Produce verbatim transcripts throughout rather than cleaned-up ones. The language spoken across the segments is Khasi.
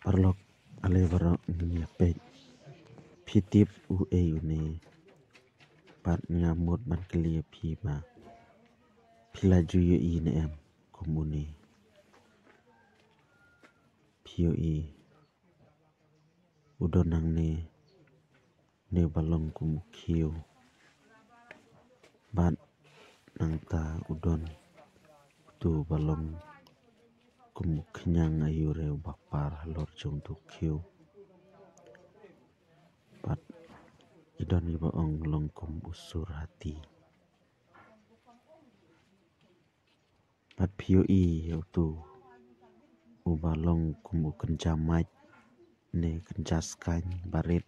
Paralok, ale baroh ngin ïa peit. Phi tip u ei une? Bad nga mut ban kylli ïa phi ba phi la ju ïohi ne em kum une? Phi ïohi u don hangne, ne ba long kum u khiew. Bad nangta u don utu ba long kum u khñiang aiu re uba par halor jong utu u khiew. Bad i don iba ong long kum u sur hati. Bad phi ïohi ïa utu uba long kum u kynja mait ne kynja skaiñ barit.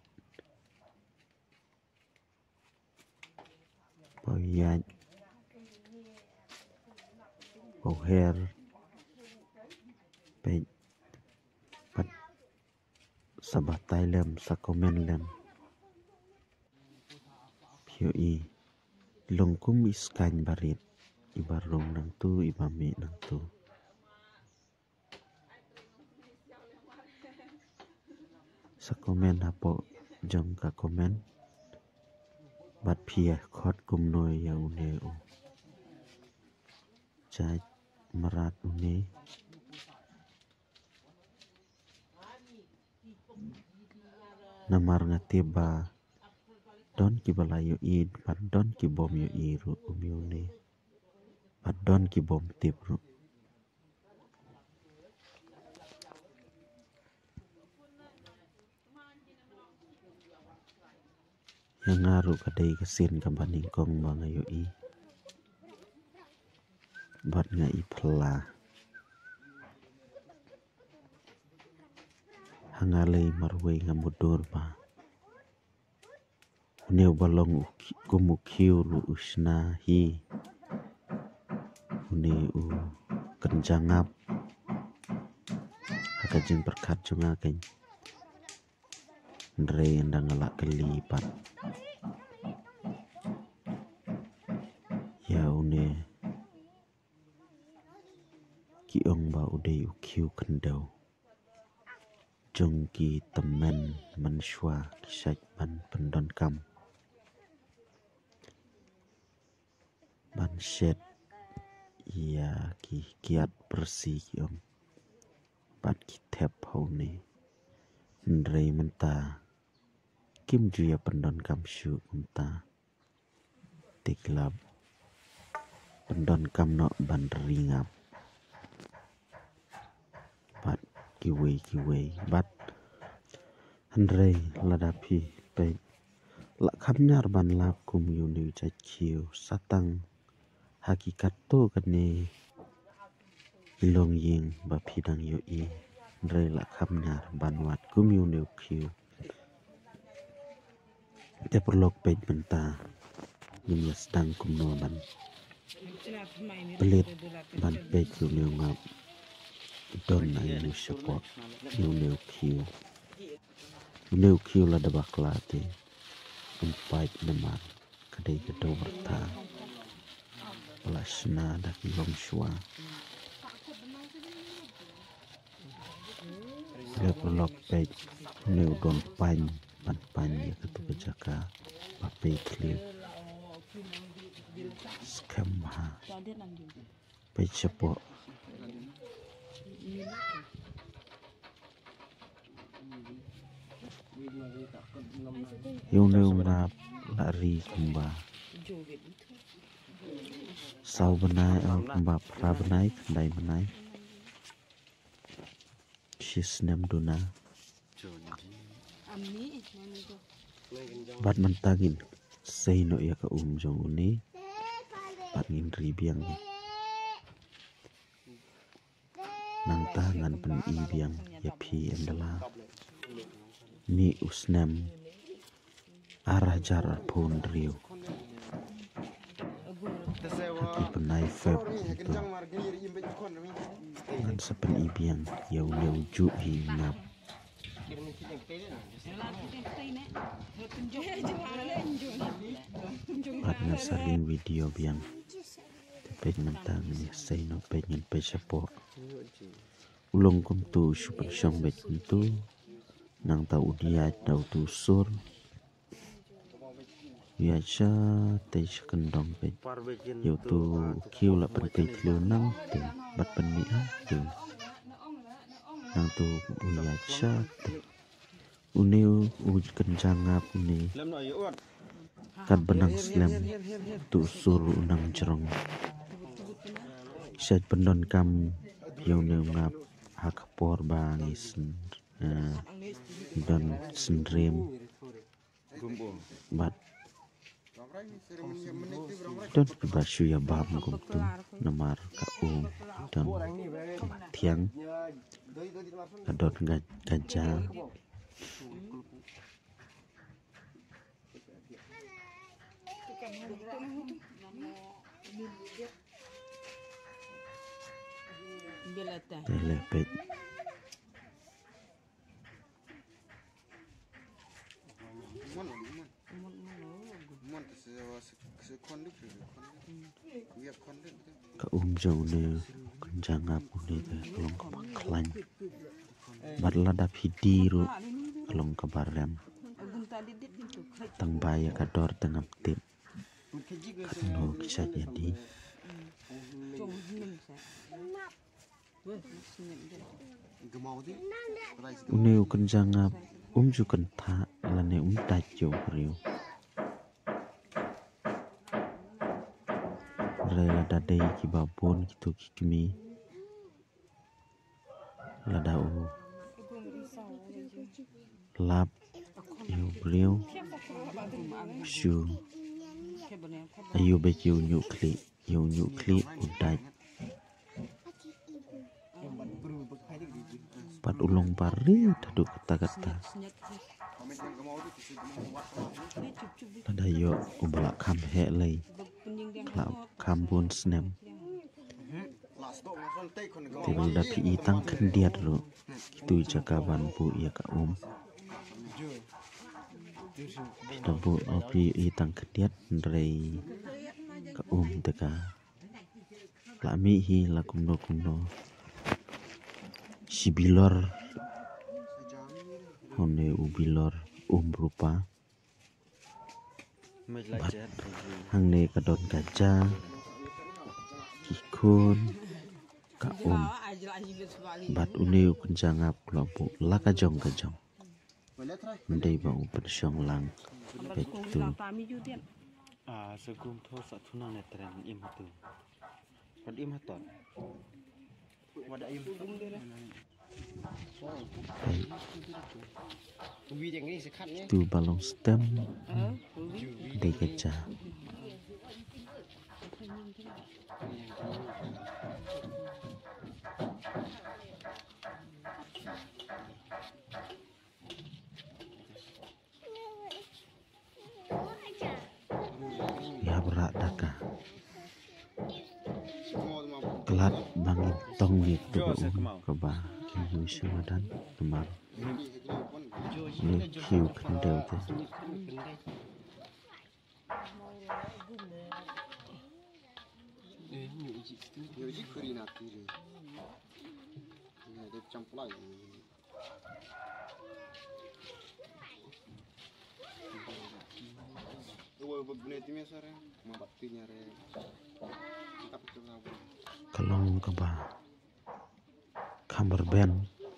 Ba u ïaid, ba u her. Peit, bad sa batai lem, sa comment lem. Phi ïohi, long kum i skaiñ barit, iba rung nangtu, iba mih nangtu. Sa comment hapoh jong ka comment. Bad phi ïa khot kumno ïa une u jait mrad une? Namar nga tip ba don kiba la ïohi, bad don kibym ïohi ruh um ïa une. Bad don kibym tip ruh. Ïa nga ruh ka dei ka sien kaba nyngkong ba nga ïohi. Bad nga i phylla. Ha nga lei marwei nga mutdur ba une uba long u khi-, kum u khiew ruh u shna hi. Une u kynja ngap. Ha ka jingpyrkhat jong nga kein. Hynrei ynda nga la kylli pat ïa une, ki ong ba u dei u khiew khyndew jong ki tymmen mynshuwa ki shait ban pyndonkam ban shet ïa ki kiad pyrsi, ki ong, bad ki thep ha une. Hynrei mynta kim ju ïa pyndonkam shuh kumta. Te ki la pyndonkam noh ban ri ngap bad kiwei kiwei. Bad hynrei lada phi peit, la kham ñiar ban lap kum ïa une u jait khiew, sa tang ha ki katto katne ki longïing ba phi dang ïohi. Hynrei la kham ñiar ban wad kum ïa une u khiew. Te paralok, peit mynta ngin ïa sdang kumno ban plie ban peit ïa une u ngap. Don aiu shapoh ïa une u khiew. Une u khiew lada bakla te um pait namar ka dei ka dor byrtha ba la shna da ki longshuwa. Te paralok, peit, une u don pain, ban pain ïa katu ka jaka ba peit khlieh. Skhem bha. Peit shapoh. Ïa une u ngap la ri kumba saw bnai, oh, kumba phra bnai, khyndai bnai. Shi snem duna. Bad mynta ngin sei noh ïa ka um jong une. Bad ngin ri biang. Nangta ngan pyni biang ïa phi ynda la mih u snem ar hajar arphew hynriew. Ha ki bnai Feb kumto ngan sa pyni biang ïa une u juh hi u ngap. Bad ngan sa ring video biang. Te peit mynta ngin ïa sei noh, peit, ngin peit shapoh. U long kumtu, u shu pynshong beit kumtu. Nangta u ïaid da utu u sur. U ïaid shatei sha kyndong beit. Ïa utu u khiew la pynpeit lem nangta bad pynmih hangtu. Nangta u ïaid shatei. Une u kynja ngap une. Katba nang slem, utu u sur u nang jrong. Shait pyndonkam ïa une u ngap ha ka por ba ngi syn, eh, don synrem. Bad don kiba shu ïa bam kumtu, namar ka um don kaba thiang, ka don ka, ka ja. Te leh peit. Ka um jong une u kynja ngap une ka long kaba khlaiñ. Bad lada phi die ruh ka long kaba rem. Tang ba ïa ka dor te ngam tip katno ki shait ïa die. Une u kynja ngap um ju kynthah lane um dait ïa u briew. Hynrei lada dei kiba bun kito ki kmie, lada u lap ïa u briew, shu aïu beit ïa u ñiuh khlieh, ïa u ñiuh khlieh u dait. Bad u long ba rit haduh katta katta. Lada ïoh uba la kham heh lei, la kham bun snem. Te lada phi i tang khyndiat ruh, kitu jaka ban buh ïa ka um. Phi da buh, o phi i tang khyndiat, hynrei ka um te ka la mih hi la kumno kumno. Shi bilor. Hangne u bilor um rupa. Bad hangne ka don ka ja, ki khun, ka um. Bad une u kynja ngap u la buh la ka jong ka jong. Ym dei ba u pynshong lang beit tu. Ah, sa gum tho sa thunang ne tren im hatu. Wat im haton. Wat im. Wi deng ni sa khat ne. Tu ba long stem. Dei ka ja. Ïa bra da ka. Khlad ba ngin tong ïa katu ka um kaba kin ym shym madan namar ne khiew khyndew te. Ka long kaba kham rben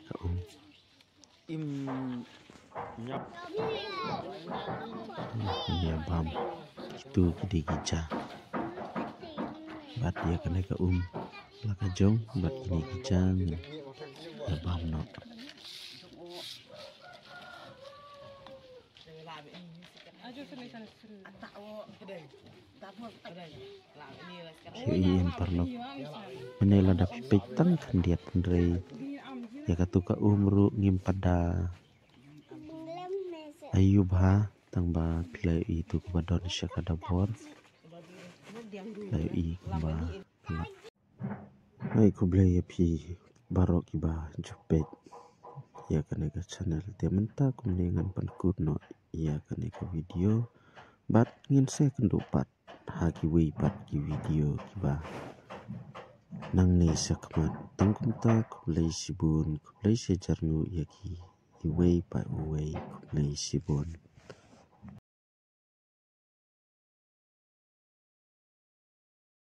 ka um. Im nyap. Ïa bam. Kitu ki dei ki ja. Bad ïa kane ka um la ka jong bad kine ki ja ngin ïa bam noh. Ïohi ïa paralok. Mynne lada phi peit tang khyndiat hynrei ïa katu ka um ruh ngim pat da ïohi bha tang ba phi la ïohi tu kaba don sha ka dabor. La ïohi kumba Ai, khublei ïa phi baroh kiba ju peit ïa kane ka channel. Te mynta kumne ngan pynkut noh ïa kane ka video bad ngin sa ïakynduh pat ha kiwei pat ki video kiba Nangne shakhmat. Tang kumta, khublei shibun, khublei shihajar nguh ïa ki, iwei pa iwei, khublei shibun.